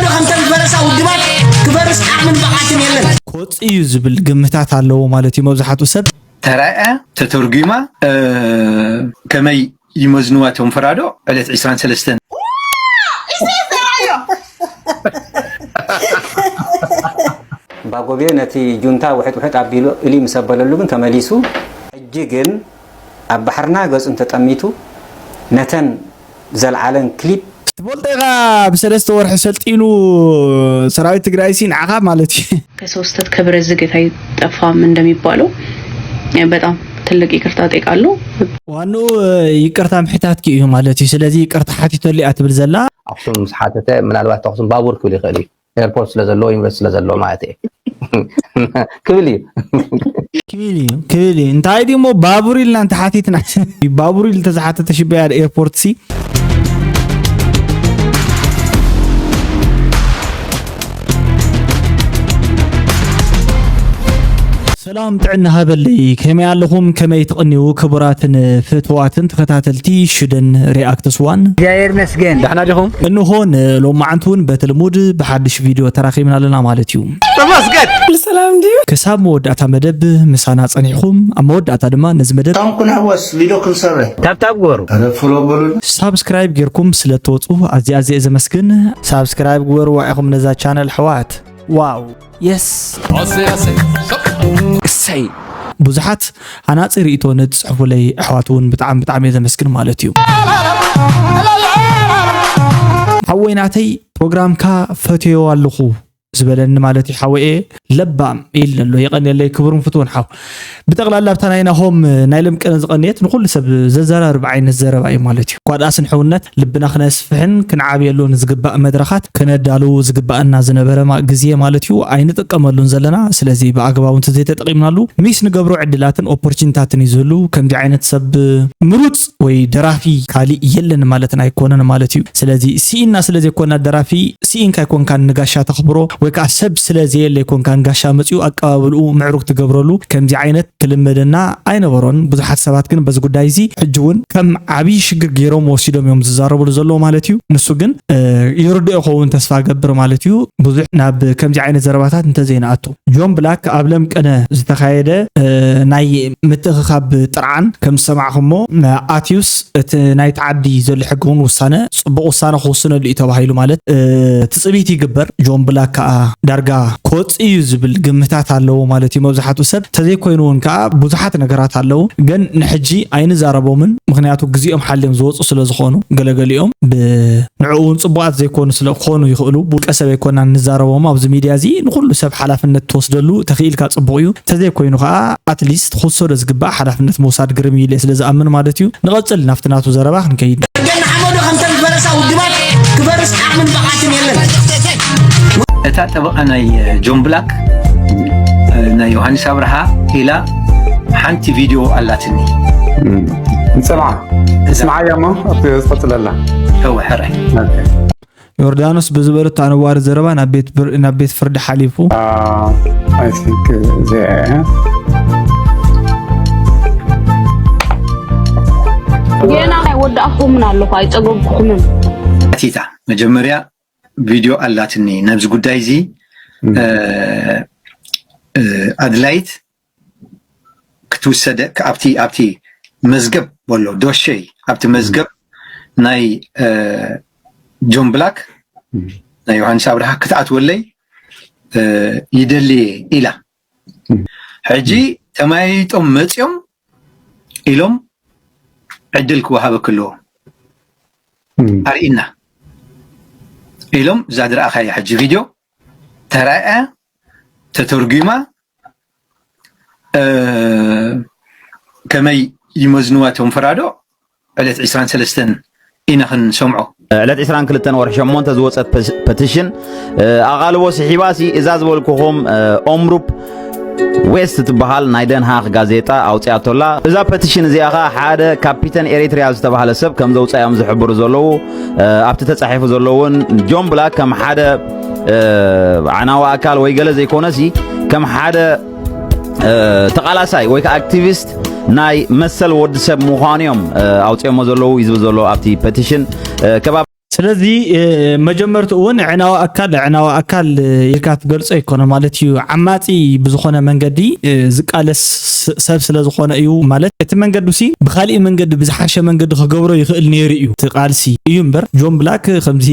ከምተን ዝበለሳ ውድባት ክፈርስ ዓቕምን ብቕዓትን የለን። ክወፅእ እዩ ዝብል ግምታት ኣለዎ ማለት እዩ። መብዛሕትኡ ሰብ ተራእያ ተተርጒማ ከመይ ይመዝንዋ እቶም ፈራዶ ዕለት ዕስራን ሰለስተን። ባጎቤ ነቲ ጁንታ ውሕጥ ውሕጥ ኣቢሉ እሊ ምስ ኣበለሉ ግን ተመሊሱ። ሕጂ ግን ኣብ ባሕርና ገጹ እንተጠሚቱ ነተን ዘልዓለን ክሊፕ ትፈልጦ ኢኻ። ብሰለስተ ወርሒ ሰልጢኑ ሰራዊት ትግራይ ሲ ንዓኻ ማለት እዩ። ከሰው ስህተት ከብረት ዝገት አይጠፋም እንደሚባለው በጣም ትልቅ ይቅርታ ጠይቃለሁ። ዋንኡ ይቅርታ ምሕታትኪ እዩ ማለት እዩ። ስለዚ ይቅርታ ሓቲተሉ እያ ትብል ዘላ። ኣክሱም ምስ ሓተተ ምናልባት ኣክሱም ባቡር ክብል ይኽእል እዩ። ኤርፖርት ስለ ዘለዎ ዩኒቨርሲቲ ስለ ዘለዎ ማለት እየ ክብል እዩ። ክብል እዩ ክብል እዩ። እንታይ ድሞ ባቡር ኢልና እንተሓቲትና ባቡር ኢሉ እንተዝሓተተ ሽበያ ኤርፖርት ሲ ሰላም ጥዕና ሃበለይ። ከመይ ኣለኹም? ከመይ ትቕንዩ? ክቡራትን ፍትዋትን ተኸታተልቲ ሽደን ሪኣክትስ ዋን፣ እግዚኣብሔር ይመስገን። ደሕና ዲኹም? እንሆ ንሎማዓንቲ እውን በቲ ልሙድ ብሓድሽ ቪድዮ ተራኺብና ኣለና ማለት እዩ። ተመስገን። ሰላም ድዩ? ክሳብ መወዳእታ መደብ ምሳና ጸኒሕኹም፣ ኣብ መወዳእታ ድማ ነዚ መደብ ታንኩን ኣወስ ሊዶ ክንሰበ ታብታብ ግበሩ። ኧረ ፍሎ በሉ። ሳብስክራይብ ጌርኩም ስለ ትወፁ ኣዝየ ኣዝየ እየ ዘመስግን። ሳብስክራይብ ግበርዋ ኢኹም ነዛ ቻነል ኣሕዋት። ዋው የስ ኣሰይ ኣሰይ ሰብ እሰይ ብዙሓት ሃናፂ ርእይቶ ንትፅሕፉለይ ኣሕዋት እውን ብጣዕሚ ብጣዕሚ እየ ዘመስግን ማለት እዩ። ሓወይ ናተይ ፕሮግራምካ ፈትዮ ኣለኹ ዝበለኒ ማለት እዩ። ሓወየ ለባም ኢል ኣሎ። የቐንየለይ ክቡርን ፍትውን ሓው። ብጠቕላላ ኣብታ ናይ ናሆም ናይ ለምቀነ ዝቐንየት ንኹሉ ሰብ ዘዘራርብ ዓይነት ዘረባ እዩ ማለት እዩ። እኳ ደኣስ ንሕውነት ልብና ክነስፍሕን ክንዓብየሉን ዝግባእ መድረኻት ከነዳሉ ዝግባኣና ዝነበረ ማ- ግዜ ማለት እዩ ኣይንጥቀመሉን ዘለና። ስለዚ ብኣግባቡ እንተዘይተጠቒምናሉ ሚስ ንገብሮ ዕድላትን ኦፖርቹኒታትን እዩ ዝህሉ። ከምዚ ዓይነት ሰብ ምሩፅ ወይ ደራፊ ካሊእ የለን ማለትና ኣይኮነን ማለት እዩ። ስለዚ ስኢንና ስለ ዘይኮና ደራፊ ስኢንካ ኣይኮንካን ንጋሻ ተኽብሮ ወይ ከዓ ሰብ ስለ ዘየለ ኣይኮንካን ጋሻ መፂኡ ኣቀባብልኡ ምዕሩግ ትገብረሉ ከምዚ ዓይነት ክልመደና ኣይነበሮን። ብዙሓት ሰባት ግን በዚ ጉዳይ እዚ ሕጂ እውን ከም ዓብዪ ሽግር ገይሮም ወሲዶም እዮም ዝዛረብሉ ዘለዉ ማለት እዩ። ንሱ ግን እ፣ ይርድኦ ይኸውን ተስፋ ገብር ማለት እዩ። ብዙሕ ናብ ከምዚ ዓይነት ዘረባታት እንተዘይንኣቱ ጆን ብላክ ኣብ ለምቀነ ዝተኻየደ እ፣ ናይ ምትእኽኻብ ጥርዓን ከም ዝሰማዕኹሞ እ፣ ኣትዩስ እቲ ናይቲ ዓዲ ዘሎ ሕጊ እውን ውሳነ ፅቡቕ ውሳነ ክውስነሉ እዩ ተባሂሉ ማለት እ፣ ትፅቢት ይግበር። ጆን ብላክ ከዓ ዳርጋ ክወፅእ እዩ ዝብል ግምታት ኣለዎ ማለት እዩ። መብዛሕትኡ ሰብ ተዘይኮይኑ እውን ከዓ ብዙሓት ነገራት ኣለዉ፣ ግን ንሕጂ ኣይንዛረቦምን። ምክንያቱ ግዜኦም ሓልዮም ዝወፁ ስለ ዝኾኑ ገለገሊኦም ብ ንዕኡ እውን ፅቡቃት ዘይኮኑ ስለ ክኾኑ ይኽእሉ። ውልቀ ሰብ ኣይኮናን ንዛረቦም ኣብዚ ሚድያ እዚ። ንኩሉ ሰብ ሓላፍነት ትወስደሉ ተኽኢልካ ፅቡቅ እዩ። እንተዘይኮይኑ ከዓ ኣትሊስት ክውሰዶ ዝግባእ ሓላፍነት ምውሳድ ግርም እዩ ኢለ ስለ ዝኣምን ማለት እዩ። ንቐፅል ናብቲ ናቱ ዘረባ ክንከይድ። ገና ሓመዱ ከምተን ዝበለሳ ውድባት ክፈርስ ዓቕምን ብቕዓትን የለን። እታ ጠበቓ ናይ ጆን ብላክ ናይ ዮሃንስ ኣብርሃ ኢላ ሓንቲ ቪድዮ ኣላትኒ። ንፅምዓ ንስምዓያ እሞ ኣብቲ ዝቐፅለላ እወ ሕራይ ኦኬ። ዮርዳኖስ ብዝበለቶ ኣነዋሪ ዘረባ ናብ ቤት ብር- ናብ ቤት ፍርዲ ሓሊፉ። I think እዚኣ እያ። ጌና ኣይወዳእኩምን ኣለኹ ኣይፀገብኩኹምን። ኣቲታ መጀመርያ ቪድዮ ኣላትኒ ናብዚ ጉዳይ እዚ እ፣ እ፣ ኣድላይት ክትውሰደ ኣብቲ ኣብቲ መዝገብ በሎ ዶሸይ ኣብቲ መዝገብ ናይ እ፣ ጆን ብላክ ናይ ዮሃንስ ኣብርሃ ክትኣትወለይ እ፣ ይደሊ ኢላ ሕጂ ተማይጦም መፅዮም ኢሎም ዕድል ክወሃበክ ኣለዎ ኣርእና ኢሎም እዛ ዝረኣኻያ ሕጂ ቪድዮ ተራእያ ተተርጒማ እ፣ ከመይ ይመዝንዋ እቶም ፈራዶ ዕለት ዕስራን ሰለስተን ኢና ክንሰምዖ። ዕለት ዕስራን ክልተን ወርሒ ሸሞንተ ዝወጸት ፐ- ፐቲሽን እ፣ ኣቓልቦ ስሒባሲ እዛ ዝበልኩኹም እ፣ ኦምሩፕ ዌስት ትበሃል ናይ ደንሃክ ጋዜጣ ኣውፂኣቶላ። እዛ ፐቲሽን እዚኣ ኸዓ ሓደ ካፒተን ኤሪትሪያ ዝተባህለ ሰብ ከም ዘውፅኣ እዮም ዝሕብሩ ዘለዉ። እ፣ ኣብቲ ተፃሒፉ ዘሎ እውን ጆን ብላክ ከም ሓደ እ፣ ዓናዊ ኣካል ወይ ገለ ዘይኮነሲ ከም ሓደ እ፣ ተቓላሳይ ወይ ከዓ ኣክቲቪስት ናይ መሰል ወዲ ሰብ ምዃኑ እዮም እ፣ ኣውፂኦሞ ዘለዉ እዩ ዝብል ዘሎ ኣብቲ ፐቲሽን እ፣ ከባቢ ስለዚ መጀመርትኡ እውን ዕናዊ ኣካል ዕናዊ ኣካል ኢልካ ትገልጾ ኣይኮነ ማለት እዩ። ዓማጺ ብዝኾነ መንገዲ ዝቃለስ ሰብ ስለ ዝኾነ እዩ። ማለት እቲ መንገዱ ሲ ብኻሊእ መንገዲ ብዝሓሸ መንገዲ ክገብሮ ይኽእል ነይሩ እዩ እቲ ቃልሲ እዩ እምበር ጆን ብላክ ከምዚ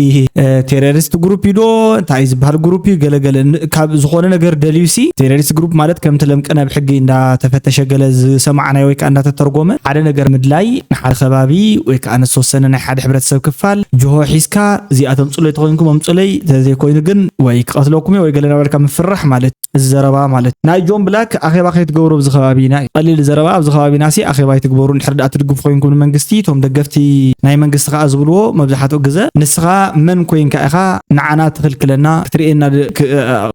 ቴሮሪስት ግሩፕ እዩ ዶ እንታይ ዝበሃል ግሩፕ እዩ ገለገለ ካብ ዝኾነ ነገር ደልዩ ሲ ቴሮሪስት ግሩፕ ማለት ከምቲ ለምቅነ ብሕጊ እንዳተፈተሸ ገለ ዝሰማዕናዮ ወይ ከዓ እንዳተተርጎመ ሓደ ነገር ምድላይ ንሓደ ከባቢ ወይ ከዓ ንዝተወሰነ ናይ ሓደ ሕብረተሰብ ክፋል ጅሆ ሒዝካ እዚኣ ተምፅለይ ተኮይንኩም ኣምፅለይ ተዘይኮይኑ ግን ወይ ክቐትለኩም ወይ ገለ ናበልካ ምፍራሕ ማለት እዚ ዘረባ ማለት ናይ ጆን ብላክ ኣኼባ ከይትገብሩ ኣብዚ ከባቢና እዩ ቀሊል ዘረባ ኣብዚ ከባቢና ሲ ኣኼባ ኣይትግበሩ እንድሕር ደኣ ትድግፉ ኮይንኩም ንመንግስቲ እቶም ደገፍቲ ናይ መንግስቲ ከዓ ዝብልዎ መብዛሕትኡ ግዘ ንስኻ መን ኮይንካ ኢኻ ንዓና ትኽልክለና ክትርእየና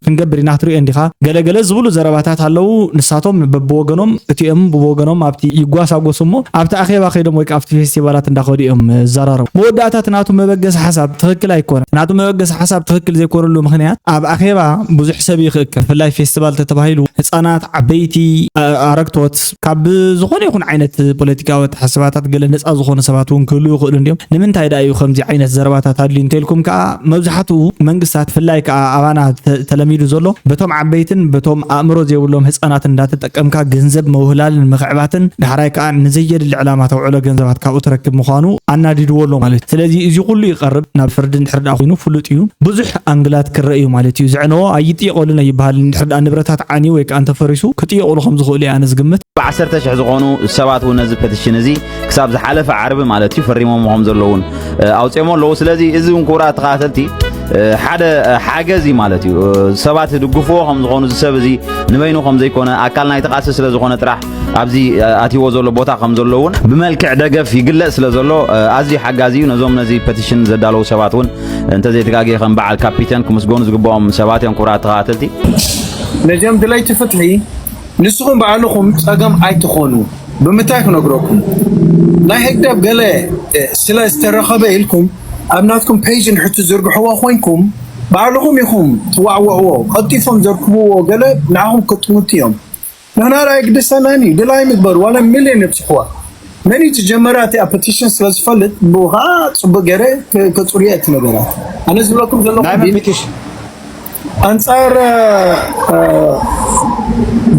ክንገብር ኢና ክትርእዮ እንዲኻ ገለገለ ዝብሉ ዘረባታት ኣለዉ ንሳቶም በብወገኖም እቲኦም ብወገኖም ኣብቲ ይጓሳጎሱ እሞ ኣብቲ ኣኼባ ከይዶም ወይ ኣብቲ ፌስቲቫላት እንዳኸዱ እዮም ዝዘራረቡ መወዳእታ እቲ ናቱ መበገሲ ሓሳብ ትኽክል ኣይኮነ ናቱ መበገሲ ሓሳብ ትኽክል ዘይኮነሉ ምኽንያት ኣብ ኣኼባ ብዙሕ ሰብ ይኽእከብ ብፍላይ ፌስቲቫል ተተባሂሉ ህፃናት ዓበይቲ ኣረግቶት ካብ ዝኾነ ይኹን ዓይነት ፖለቲካዊ ኣተሓሳስባታት ገለ ነፃ ዝኾኑ ሰባት እውን ክህልዉ ይኽእሉ እንዲዮም ንምንታይ ደኣ እዩ ከምዚ ዓይነት ዘረባታት ኣድልዩ እንተልኩም ከዓ መብዛሕትኡ መንግስታት ብፍላይ ከዓ ኣባና ተለሚዱ ዘሎ በቶም ዓበይትን በቶም ኣእምሮ ዘይብሎም ህፃናት እንዳተጠቀምካ ገንዘብ ምውህላልን ምኽዕባትን ዳሕራይ ከዓ ንዘየድሊ ዕላማ ተውዕሎ ገንዘባት ካብኡ ትረክብ ምዃኑ ኣናዲድዎ ኣሎ ማለት እዩ ስለዚ እዚ ኩሉ ይቐርብ ናብ ፍርዲ እንድሕር ደኣ ኮይኑ ፍሉጥ እዩ ብዙሕ ኣንግላት ክረአ እዩ ማለት እዩ ዘዕነዎ ኣይጥየቐሉን ኣይበሃል እንድሕር ደኣ ንብረታት ዓንዩ ወይ ከዓ እንተፈሪሱ ክጥየቑሉ ከም ዝኽእሉ እየ ኣነ ዝግምት ብ ዓሰርተ ሽሕ ዝኾኑ ሰባት እውን ነዚ ፐቲሽን እዚ ክሳብ ዝሓለፈ ዓርቢ ማለት እዩ ፈሪሞም ከም ዘለውን ኣውፅኦሞ ኣለዉ ስለዚ እዚ እውን ክቡራት ተኸታተልቲ ሓደ ሓገዝ እዩ ማለት እዩ ሰባት ድግፍዎ ከም ዝኾኑ እዚ ሰብ እዚ ንበይኑ ከም ዘይኮነ ኣካል ናይ ተቃሲ ስለ ዝኾነ ጥራሕ ኣብዚ ኣትይዎ ዘሎ ቦታ ከም ዘሎ እውን ብመልክዕ ደገፍ ይግለጽ ስለ ዘሎ ኣዝዩ ሓጋዚ እዩ ነዞም ነዚ ፐቲሽን ዘዳለዉ ሰባት እውን እንተዘይተጋግየ ከም በዓል ካፒተን ክምስገኑ ዝግብኦም ሰባት እዮም ክቡራት ተኸታተልቲ ነዚኦም ድለይቲ ፍትሒ ንስኹም ባዕልኹም ጸገም ኣይትኾኑ ብምንታይ ክነግረኩም ናይ ህግደፍ ገለ ስለ ዝተረኸበ ኢልኩም ኣብ ናትኩም ፔጅ እንድሕር ትዝርግሕዎ ኮይንኩም ባዕልኹም ኢኹም ትዋዕውዕዎ ቀልጢፎም ዘርክብዎ ገለ ንዓኹም ክጥውቱ እዮም ንሕና ርኣይ ግድሰናኒ ድላይ ምግበር ዋላ ሚልዮን የብፅሕዋ መን እዩ ዝጀመራ እቲኣ ፐቲሽን ስለ ዝፈልጥ ብኡ ከዓ ፅቡቅ ገይረ ከፅርዮ እቲ ነገራት ኣነ ዝብለኩም ዘለኹ ኣንፃር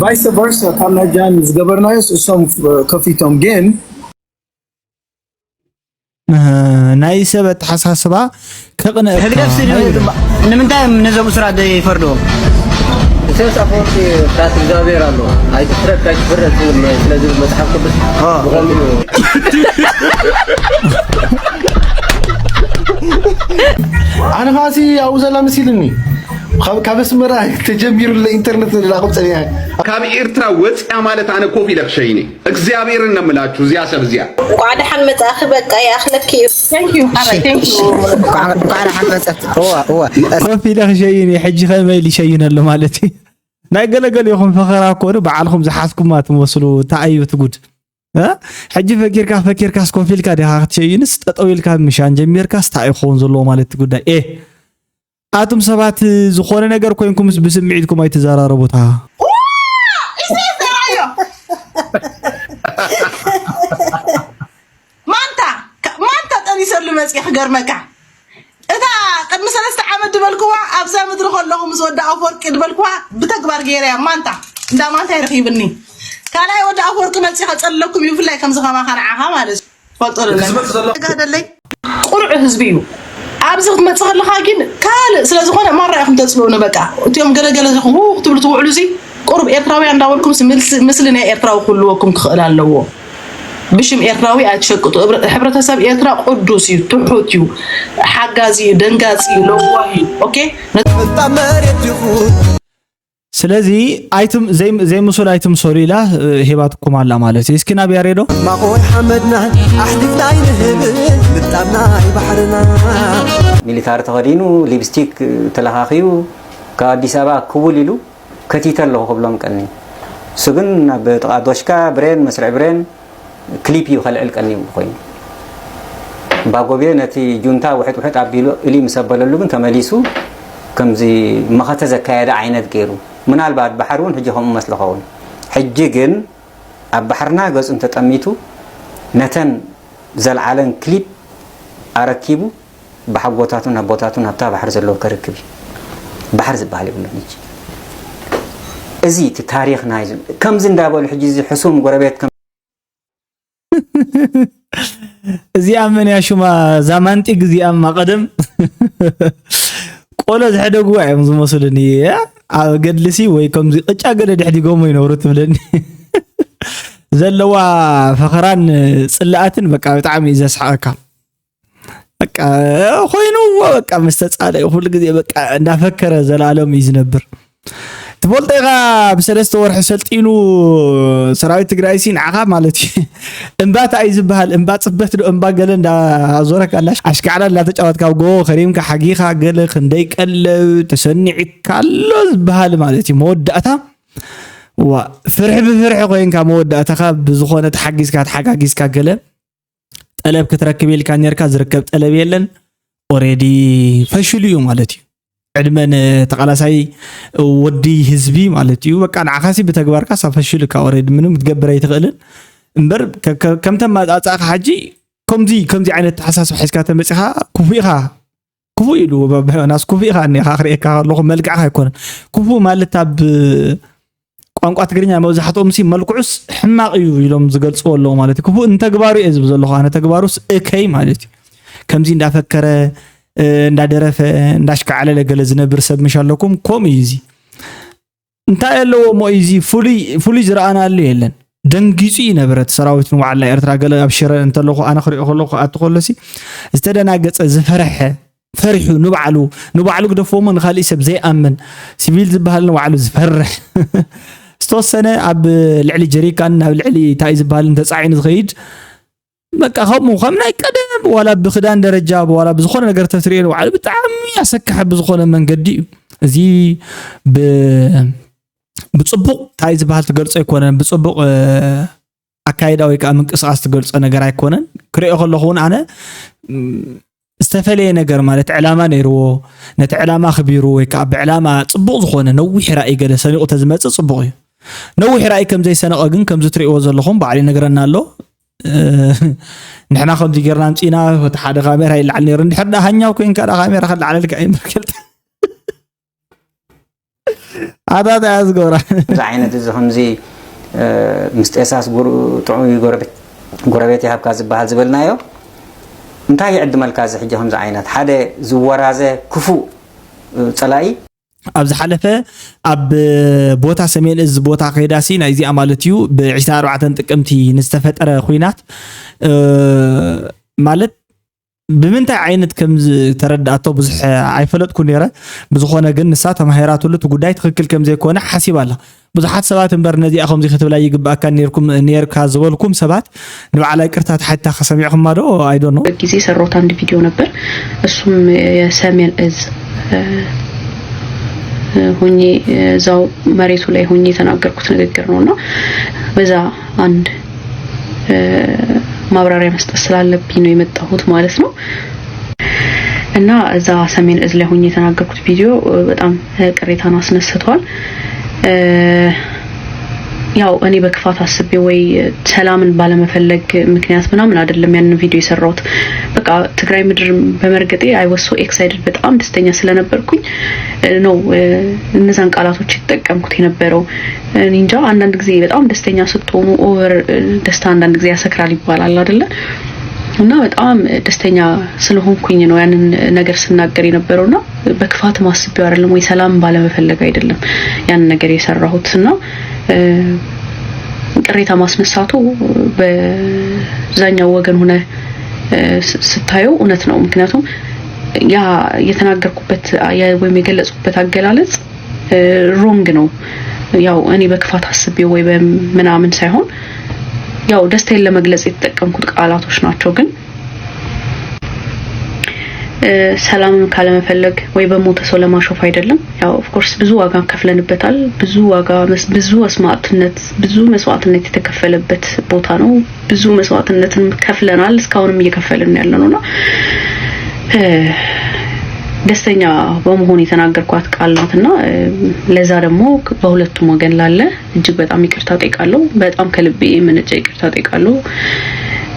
vice versa ካብ ናይ ጃን ዝገበርናዮስ እሶም ከፊቶም ግን ናይ ሰብ ኣተሓሳስባ ከቕንእ ህግደፍ ስኒ ንምንታይ እዮም ነዞም እሱራት ዘይፈርድዎም ኢሳያስ ኣፈወርቂ ፍርሃት እግዚኣብሔር ኣሎ ኣይትፍረድ ኣይትፍረድ ዝብል ስለ ዝብል መፅሓፍ ቅዱስ ብኸምኡ ኣነ ኸዓሲ ኣብኡ ዘላ መሲልኒ ካብ ኣስመራ ተጀሚሩ ኢንተርነት ንላቕም ፀኒሐ ካብ ኤርትራ ወፅያ ማለት ኣነ ኮፍ ኢለ ክሸይን እየ እግዚኣብሔርን ነው የምላችሁ እዚኣ ሰብ እዚኣ። እንኳዕ ደሓን መፃእኺ በቃ ይኣኽለኪ እዩ። Thank you ሓራይ thank you። እንኳዕ ደሓን መፀት እወ እወ። ኮፍ ኢለ ክሸይን እየ ሕጂ ከመይ ኢሉ ይሸይን ኣሎ ማለት እዩ። ናይ ገለገሊኹም ፈኸራ እኮ ዶ ባዕልኹም ዝሓዝኩማ ትመስሉ እንታይ እዩ እቲ ጉድ። እ? ሕጂ ፈኪርካ ፈኪርካስ ኮፍ ኢልካ ዲኻ ክትሸይንስ ጠጠው ኢልካ ምሻን ጀሚርካስ እንታይ እዩ ክኸውን ዘለዎ ማለት እቲ ጉዳይ። ኤህ ኣቱም ሰባት ዝኾነ ነገር ኮይንኩምስ ብስምዒትኩም ኣይትዘራረቡ እታ ማንታ ማንታ ጠኒሰሉ መፅየ ክገርመካ እታ ቅድሚ ሰለስተ ዓመት ድበልክዋ ኣብዛ ምድሪ ከለኹ ምስ ወዲ ኣፈወርቂ ድበልክዋ ብተግባር ገይረያ ማንታ እንዳ ማንታ ይረኺብኒ ካልኣይ ወዲ ኣፈወርቂ መፅየ ከፀልለኩም እዩ ብፍላይ ከምዚ ከማኻ ንዓኻ ማለት እዩ ፈልጦ ደለይ ቁሩዕ ህዝቢ እዩ ኣብዚ ክትመፅእ ከለካ ግን ካልእ ስለዝኮነ ማራ ኢኩም ተፅልኡኒ በቃ እትዮም ገለገለ ኹ ክትብሉ ትውዕሉ እዚ ቁሩብ ኤርትራውያን እንዳበልኩም ምስ- ምስሊ ናይ ኤርትራዊ ክህልወኩም ክኽእል ኣለዎ ብሽም ኤርትራዊ ኣይትሸቅጡ እብረ- ሕብረተሰብ ኤርትራ ቅዱስ እዩ ትሑት እዩ ሓጋዚ እዩ ደንጋፂ እዩ ለዋህ እዩ ኦኬ ስለዚ ኣይትም ዘይምሱል ኣይትምሰሉ ኢላ ሂባትኩም ኣላ ማለት እዩ። እስኪ ናብ ያሬዶ ማቆይ ሓመድና ኣሕሊፍና ኣይንህብን ምጣብና ኣይባሕርና ሚሊታሪ ተኸዲኑ ሊፕስቲክ ተለኻኺዩ ካብ ኣዲስ ኣበባ ክውል ኢሉ ከቲተ ኣለኹ ክብሎም ቀኒ እሱ ግን ኣብ ጥቓ ዶሽካ ብሬን መስርዕ ብሬን ክሊፕ እዩ ከልዕል ቀንዩ ኮይኑ። እምባጎቤ ነቲ ጁንታ ውሕጥ ውሕጥ ኣቢሉ እልይ ምስ ኣበለሉ ግን ተመሊሱ ከምዚ መኸተ ዘካየደ ዓይነት ገይሩ። ምናልባት ባሕሪ እውን ሕጂ ከምኡ መስሎ ኸውን። ሕጂ ግን ኣብ ባሕርና ገጹ እንተጠሚቱ ነተን ዘልዓለን ክሊፕ ኣረኪቡ ብሓጎታቱን ኣቦታቱን ኣብታ ባሕሪ ዘለዎ ከርክብ እዩ። ባሕሪ ዝበሃል የብሉን። ሕጂ እዚ እቲ ታሪኽ ናይ ከምዚ እንዳበሉ ሕጂ እዚ ሕሱም ጎረቤት ከም እዚኣ መን እያ ሽማ? ዛማንጢግ እዚኣ ማ ቀደም ቆሎ ዝሕደጉዋ እዮም ዝመስሉኒ። ኣብ ገድልሲ ወይ ከምዚ ቅጫ ገለ ድሕዲጎሞ ይነብሩ ትብለኒ ዘለዋ ፈኸራን ጽላኣትን በቃ ብጣዕሚ እዩ ዘስሓቀካ። በቃ ኮይኑዎ በቃ ምስ ተጻለዩ ኩሉ ግዜ በቃ እንዳፈከረ ዘላለም እዩ ዝነብር። ትፈልጦ ኢኻ ብሰለስተ ወርሒ ሰልጢኑ ሰራዊት ትግራይ ሲ ንዓኻ ማለት እዩ እምባ እንታይ እዩ ዝበሃል እምባ ጽበት ዶ እምባ ገለ እንዳዞረካ እንዳ ኣሽካዕላ እንዳተጫወትካ ኣብ ጎቦ ከሪምካ ሓጊኻ ገለ ክንደይ ቀለብ ተሰኒዕካ ኣሎ ዝበሃል ማለት እዩ መወዳእታ ዋ ፍርሒ ብፍርሒ ኮይንካ መወዳእታኻ ብዝኾነ ተሓጊዝካ ተሓጋጊዝካ ገለ ጠለብ ክትረክብ ኢልካ ኔርካ ዝርከብ ጠለብ የለን። ኦሬዲ ፈሽሉ እዩ ማለት እዩ። ዕድመ ንተቃላሳይ ወዲ ህዝቢ ማለት እዩ። በቃ ንዓኻሲ ብተግባርካ ሳ ፈሽሉ እካ ኦሬዲ ምንም ክትገብር ኣይትኽእልን እምበር ከምተ ማጻእካ ሓጂ ከምዚ ከምዚ ዓይነት ተሓሳስብ ሓዝካ ተመጺኻ ክፉ ኢኻ ክፉ ኢሉ ናስ ክፉ ኢኻ እኒኻ ክርእየካ ከለኹ መልክዕኻ ኣይኮነን ክፉ ማለት ኣብ ቋንቋ ትግርኛ መብዛሕትኦም ሲ መልክዑስ ሕማቕ እዩ ኢሎም ዝገልፅዎ ኣለዉ ማለት እዩ። ክፉእ ንተግባሩ እየ ዝብል ዘለኹ ኣነ ተግባሩስ እከይ ማለት እዩ። ከምዚ እንዳፈከረ እንዳደረፈ እንዳሽካዓለለ ገለ ዝነብር ሰብ ምሽ ኣለኩም ከምኡ እዩ እዚ እንታይ ኣለዎ እሞ እዚ ፍሉይ ፍሉይ ዝረኣናሉ የለን። ደንጊፁ እዩ ነበረ እቲ ሰራዊት ንባዕል ናይ ኤርትራ ገለ ኣብ ሽረ እንተለኹ ኣነ ክሪኦ ከለኹ ክኣቱ ከሎሲ ዝተደናገፀ ዝፈረሐ ፈሪሑ ንባዕሉ ንባዕሉ ግደፍዎ እሞ ንኻሊእ ሰብ ዘይኣምን ሲቪል ዝበሃል ንባዕሉ ዝፈርሕ ዝተወሰነ ኣብ ልዕሊ ጀሪካን ናብ ልዕሊ እንታይ ዝበሃል እንተፃዒኑ ዝኸይድ በቃ ከምኡ ከም ናይ ቀደም ዋላ ብክዳን ደረጃ ዋላ ብዝኾነ ነገር ተትሪኦ ንባዕሉ ብጣዕሚ ኣሰካሒ ብዝኾነ መንገዲ እዩ እዚ ብፅቡቕ እንታይ ዝበሃል ትገልፆ ኣይኮነን ብፅቡቕ ኣካይዳ ወይ ከዓ ምንቅስቃስ ትገልፆ ነገር ኣይኮነን ክሪኦ ከለኹ እውን ኣነ ዝተፈለየ ነገር ማለት ዕላማ ነይርዎ ነቲ ዕላማ ኣኽቢሩ ወይ ከዓ ብዕላማ ፅቡቕ ዝኾነ ነዊሕ ራእይ ገለ ሰኒቑ ተዝመፅእ ፅቡቕ እዩ ነዊሕ ራእይ ከም ዘይሰነቐ ግን ከምዚ ትሪእዎ ዘለኹም ባዕሉ ይነግረና ኣሎ ንሕና ከምዚ ጌርና ኣምፂና እቲ ሓደ ካሜራ ይለዓል ነይሩ እንድሕር ዳ ሃኛው ኮይንካ ዳ ካሜራ ከለዓለልካ እዩ እምበር ገልጠ ኣታ እንታይ እያ ዝገብራ? እዚ ዓይነት እዚ ከምዚ ምስ ጤሳስ ጥዑይ ጎረቤት ይሃብካ ዝበሃል ዝበልናዮ እንታይ ይዕድመልካ እዚ ሕጂ ከምዚ ዓይነት ሓደ ዝወራዘ ክፉእ ፀላኢ ኣብ ዝሓለፈ ኣብ ቦታ ሰሜን እዚ ቦታ ከይዳሲ ናይዚኣ ማለት እዩ ብ ዕስራን ኣርባዕተን ጥቅምቲ ንዝተፈጠረ ኩናት ማለት ብምንታይ ዓይነት ከም ዝተረድኣቶ ብዙሕ ኣይፈለጥኩ ነይረ። ብዝኾነ ግን ንሳ ተማሂራትሉ እቲ ጉዳይ ትኽክል ከም ዘይኮነ ሓሲባ ኣላ። ብዙሓት ሰባት እምበር ነዚኣ ከምዚ ክትብላ ይግብኣካ ነይርኩም ነይርካ ዝበልኩም ሰባት ንባዕላ ይቅርታ ተሓቲታ ከሰሚዕኹማ ዶ I don't know። ግዜ የሰራሁት አንድ ቪዲዮ ነበር። እሱም የሰሜን እዝ ሆኜ እዛው መሬቱ ላይ ሆኜ የተናገርኩት ንግግር ነው እና በዛ አንድ ማብራሪያ መስጠት ስላለብኝ ነው የመጣሁት ማለት ነው። እና እዛ ሰሜን እዝ ላይ ሆኜ የተናገርኩት ቪዲዮ በጣም ቅሬታን አስነስቷል። ያው እኔ በክፋት አስቤ ወይ ሰላምን ባለመፈለግ ምክንያት ምናምን አይደለም ያንን ቪዲዮ የሰራሁት። በቃ ትግራይ ምድር በመርገጤ I was so excited በጣም ደስተኛ ስለነበርኩኝ ነው እነዛን ቃላቶች የተጠቀምኩት የነበረው። እኔ እንጃ አንዳንድ ጊዜ በጣም ደስተኛ ስትሆኑ over ደስታ አንዳንድ ጊዜ ያሰክራል ይባላል አይደለ? እና በጣም ደስተኛ ስለሆንኩኝ ነው ያንን ነገር ስናገር የነበረው እና በክፋትም አስቤው አይደለም ወይ ሰላም ባለመፈለግ አይደለም ያንን ነገር የሰራሁት እና ቅሬታ ማስነሳቱ በዛኛው ወገን ሆነ ስታየው እውነት ነው። ምክንያቱም ያ የተናገርኩበት ወይም የገለጽኩበት አገላለጽ wrong ነው። ያው እኔ በክፋት አስቤው ወይ ምናምን ሳይሆን ያው ደስታዬን ለመግለጽ የተጠቀምኩት ቃላቶች ናቸው። ግን ሰላምን ካለመፈለግ ወይ በሞተ ሰው ለማሾፍ አይደለም። ያው of course ብዙ ዋጋ ከፍለንበታል። ብዙ ዋጋ ብዙ መስዋዕትነት ብዙ መስዋዕትነት የተከፈለበት ቦታ ነው። ብዙ መስዋዕትነትን ከፍለናል፣ እስካሁንም እየከፈልን ያለ ነው እና ደስተኛ በመሆን የተናገርኳት ቃል ናት እና ለዛ ደግሞ በሁለቱም ወገን ላለ እጅግ በጣም ይቅርታ ጠይቃለሁ። በጣም ከልቤ የመነጨ ይቅርታ ጠይቃለሁ።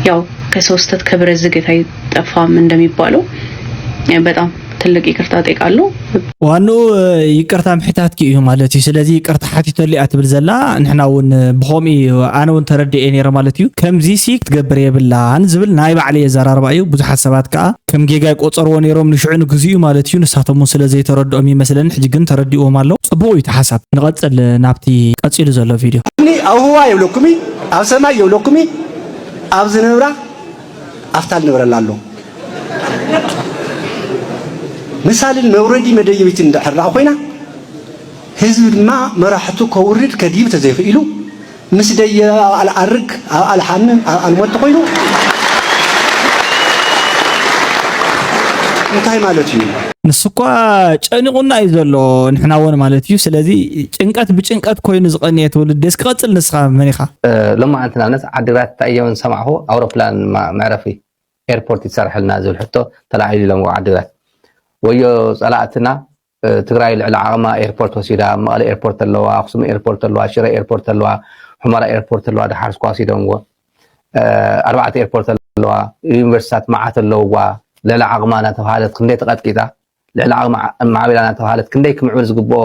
ያው ከሰው ስህተት ከብረት ዝገት አይጠፋም እንደሚባለው በጣም ትልቅ ይቅርታ ጠይቃለሁ። ዋንኡ ይቅርታ ምሕታትኪ እዩ ማለት እዩ። ስለዚ ይቅርታ ሓቲተሉ እያ ትብል ዘላ። ንሕና እውን ብኸምኡ እዩ፣ ኣነ እውን ተረዲኤ ነይረ ማለት እዩ። ከምዚ ሲ ክትገብር የብላን ዝብል ናይ ባዕለይ ኣዘራርባ እዩ። ብዙሓት ሰባት ከዓ ከም ጌጋ ይቆፀርዎ ነይሮም ንሽዑ ንግዚኡ ማለት እዩ። ንሳቶም እውን ስለ ዘይተረድኦም ይመስለኒ፣ ሕጂ ግን ተረዲእዎም ኣሎ። ፅቡቅ እዩ እቲ ሓሳብ። ንቐፅል ናብቲ ቀፂሉ ዘሎ ቪድዮ። እምኒ ኣብ ህዋ የብለኩሚ፣ ኣብ ሰማይ የብለኩሚ፣ ኣብ ዝነብራ ኣብታ ልነብረላ ኣሎ። ምሳልን መውረዲ መደየቢትን እንድሕር ደኣ ኮይና፣ ህዝቢ ድማ መራሕቱ ከውርድ ከድይብ ተዘይኽኢሉ፣ ምስ ደየ ኣብ ኣል ኣርግ፣ ኣብ ኣል ሓምም፣ ኣብ ኣል ሞት ኮይኑ እንታይ ማለት እዩ? ንሱ እኳ ጨኒቑና እዩ ዘሎ፣ ንሕና እውን ማለት እዩ። ስለዚ ጭንቀት ብጭንቀት ኮይኑ ዝቐንየ ትውልዲ። እስኪ ቀፅል ንስኻ መን ኢኻ? ሎማዓንቲ ንኣብነት ዓዲግራት እንታይ እዮም ዝሰማዕኹ? ኣውሮፕላን ማ- መዕረፊ ኤርፖርት ይትሰርሐልና ዝብል ሕቶ ተላዒሉ ኢሎምዎ ዓዲግራት። ወዮ ፀላእትና ትግራይ ልዕሊ ዓቕማ ኤርፖርት ወሲዳ፣ መቐለ ኤርፖርት ኣለዋ፣ ኣኽሱም ኤርፖርት ኣለዋ፣ ሽረ ኤርፖርት ኣለዋ፣ ሑመራ ኤርፖርት ኣለዋ፣ ደሓር እስኳ ወሲዶምዎ። ኣርባዕተ ኤርፖርት ኣለዋ፣ ዩኒቨርሲታት መዓት ኣለውዋ። ልዕሊ ዓቕማ እናተባሃለት ክንደይ ተቐጥቂጣ፣ ልዕሊ ዓቕማ ማዕቢላ እናተባሃለት ክንደይ ክምዕብል ዝግብኦ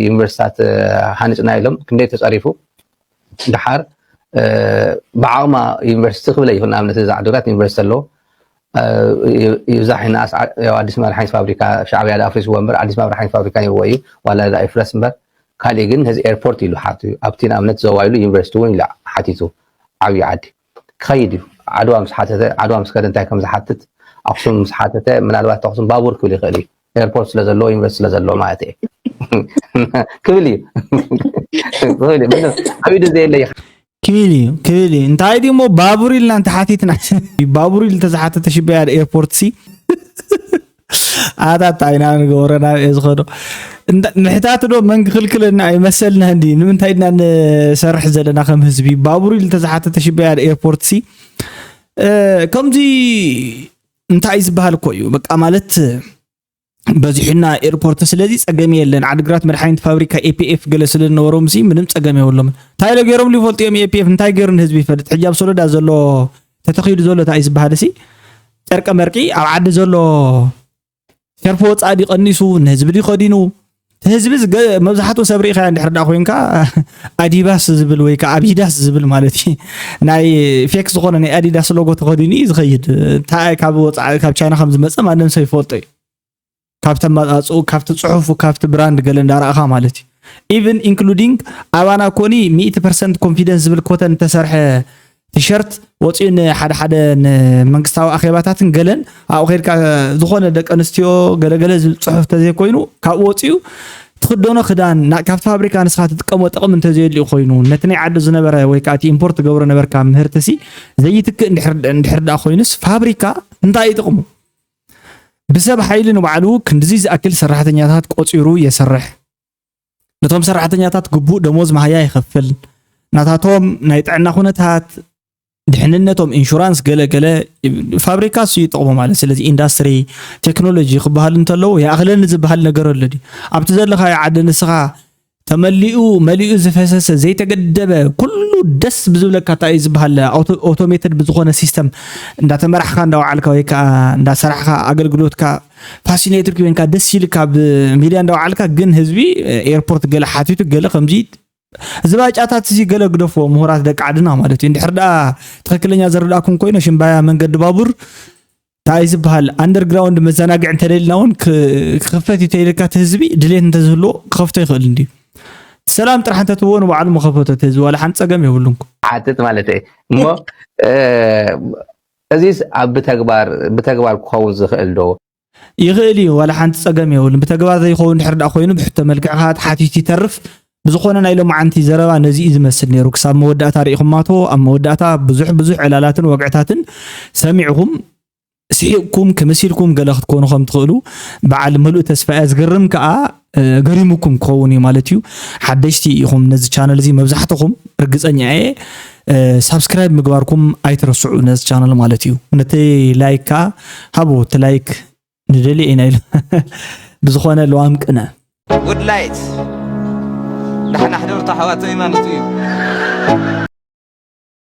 ዩኒቨርሲታት ሃኒፅና ኢሎም ክንደይ ተፀሪፉ። ደሓር ብዓቕማ ዩኒቨርሲቲ ክብለ ይኽእል። ንኣብነት እዚ ዓዲግራት ዩኒቨርሲቲ ኣለዎ። ይብዛሕ ይነኣስ ኣዲስ መድሓኒት ፋብሪካ ሻዕብያ ኣፍሪስዎ እምበር ኣዲስ መድሓኒት ፋብሪካ ነይርዎ እዩ። ዋላ ዳ ይፍረስ እምበር ካሊእ ግን እዚ ኤርፖርት ኢሉ ሓቱ ኣብቲ ንኣብነት ዞባ ኢሉ ዩኒቨርሲቲ እውን ኢሉ ሓቲቱ ዓብዪ ዓዲ ክኸይድ እዩ። ዓድዋ ምስ ሓተተ ዓድዋ ምስ ከደ እንታይ ከም ዝሓትት ኣኽሱም ምስ ሓተተ ምናልባት ኣኽሱም ባቡር ክብል ይኽእል እዩ። ኤርፖርት ስለ ዘለዎ ዩኒቨርሲቲ ስለ ዘለዎ ማለት እየ። ክብል እዩ ክብል እዩ ምንም ዓብዪ ዘየለ እዩ። ክብል እዩ ክብል እዩ እንታይ ድሞ ባቡር ኢልና እንተሓቲትና ባቡር ኢሉ ተዝሓተተ ሽበያ ኤርፖርት ሲ ኣታት ኣይና ንገብረና እየ ዝኸዶ ምሕታት ዶ መን ክኽልክለና ኣይመሰልና እንዲ ንምንታይ ድና ንሰርሕ ዘለና ከም ህዝቢ ባቡር ኢሉ ተዝሓተተ ሽበያ ኤርፖርት ሲ ከምዚ እንታይ ዝበሃል እኮ እዩ በቃ ማለት በዚሑና ኤርፖርት ስለዚ ጸገም የለን ዓድግራት መድሓኒት ፋብሪካ ኤፒኤፍ ገለ ስለ ዝነበሮም ሲ ምንም ጸገም የብሎም እንታይ ኢለ ገይሮም ይፈልጡ እዮም ኤፒኤፍ እንታይ ገይሩ ንህዝቢ ይፈልጥ ሕጂ ኣብ ሶሎዳ ዘሎ ተተኺዱ ዘሎ እንታይ ዝበሃል ሲ ጨርቀ መርቂ ኣብ ዓዲ ዘሎ ሸርፎ ወጻኢ ድዩ ቀኒሱ ንህዝቢ ድዩ ከዲኑ ህዝቢ መብዛሕትኡ ሰብ ርኢኻ እንድሕር ዳ ኮይንካ ኣዲባስ ዝብል ወይ ከዓ ኣቢዳስ ዝብል ማለት እዩ ናይ ፌክ ዝኾነ ናይ ኣዲዳስ ሎጎ ተኸዲኑ እዩ ዝኸይድ እንታይ ካብ ወፃኢ ካብ ቻይና ከም ዝመፀ ማንም ሰብ ይፈልጦ እዩ ካብቲ ኣመፃፅኡ ካብቲ ፅሑፉ ካብቲ ብራንድ ገለ እንዳረኣኻ ማለት እዩ even including ኣባና ኮኒ ሚእቲ ፐርሰንት ኮንፊደንስ ዝብል ኮተን ዝተሰርሐ ቲሸርት ወፂኡ ንሓደ ሓደ ንመንግስታዊ ኣኼባታትን ገለን ኣብኡ ከድካ ዝኾነ ደቂ ኣንስትዮ ገለገለ ዝብል ፅሑፍ ተዘይኮይኑ ካብኡ ወፂኡ ትኽደኖ ክዳን ካብቲ ፋብሪካ ንስኻ ትጥቀሞ ጥቕሚ እንተዘየድልዩ ኮይኑ ነቲ ናይ ዓዲ ዝነበረ ወይ ከዓ እቲ ኢምፖርት ትገብሮ ነበርካ ምህርቲ ሲ ዘይትክእ እንድሕር ደኣ ኮይኑስ ፋብሪካ እንታይ እዩ ጥቕሙ ብሰብ ሓይሊ ንባዕሉ ክንድዚ ዝኣክል ሰራሕተኛታት ቆፂሩ የሰርሕ ነቶም ሰራሕተኛታት ግቡእ ደሞዝ መሃያ ይኸፍል ናታቶም ናይ ጥዕና ኩነታት ድሕንነቶም ኢንሹራንስ ገለ ገለ ፋብሪካ እሱ ይጠቕሞ ማለት ስለዚ ኢንዳስትሪ ቴክኖሎጂ ክበሃል እንተለዉ ይኣኽለኒ ዝበሃል ነገር ኣሎ ድዩ ኣብቲ ዘለኻዮ ዓዲ ንስኻ ተመሊኡ መሊኡ ዝፈሰሰ ዘይተገደበ ኩሉ ደስ ብዝብለካ እንታይ እዩ ዝበሃል ኦቶሜትድ ብዝኾነ ሲስተም እንዳተመራሕካ እንዳወዓልካ ወይ ከዓ እንዳሰራሕካ ኣገልግሎትካ ፋሲኔትድ ኮይንካ ደስ ኢልካ ኣብ ሚድያ እንዳወዓልካ ግን ህዝቢ ኤርፖርት ገለ ሓቲቱ ገለ ከምዚ እዚ ባጫታት እዚ ገለ ግደፍዎ ምሁራት ደቂ ዓድና ማለት እዩ እንድሕር ደኣ ትኽክለኛ ዘረዳእኩም ኮይነ ሽምባያ መንገዲ ባቡር እንታይ ዝበሃል ኣንደርግራውንድ መዘናግዒ እንተደልና እውን ክኽፈት እዩ ተይልካ እቲ ህዝቢ ድሌት እንተዝህልዎ ክኸፍቶ ይኽእል እንድዩ ሰላም ጥራሕ እንተትብዎ ንባዕሉ መኸፈቶ እቲ ህዝቢ ዋላ ሓንቲ ፀገም የብሉን ሓትት ማለት እየ እሞ እዚስ ኣብ ብተግባር ብተግባር ክኸውን ዝኽእል ዶ ይኽእል እዩ ዋላ ሓንቲ ጸገም የብሉን ብተግባር ዘይኸውን ድሕር ደኣ ኮይኑ ብሕቶ መልክዕ ከኣ ተሓቲቱ ይተርፍ ብዝኾነ ናይ ሎማዓንቲ ዘረባ ነዚ እዩ ዝመስል ነይሩ ክሳብ መወዳእታ ርኢኹማቶ ኣብ መወዳእታ ብዙሕ ብዙሕ ዕላላትን ወግዕታትን ሰሚዕኹም ስሒቕኩም ክምሲልኩም ገለ ክትኮኑ ከም ትኽእሉ በዓል ምሉእ ተስፋ እያ ዝገርም ከኣ ገሪሙኩም ክኸውን እዩ ማለት እዩ ሓደሽቲ ኢኹም ነዚ ቻነል እዚ መብዛሕትኹም ርግፀኛ እየ ሳብስክራይብ ምግባርኩም ኣይትረስዑ ነዚ ቻነል ማለት እዩ ነቲ ላይክ ከኣ ሃቡ እቲ ላይክ ንደሊ ኢና ኢሉ ብዝኾነ ለዋም ቅነ ውድላይት ዳሕና ሕደርቶ ሓዋት ዘይማኖት እዩ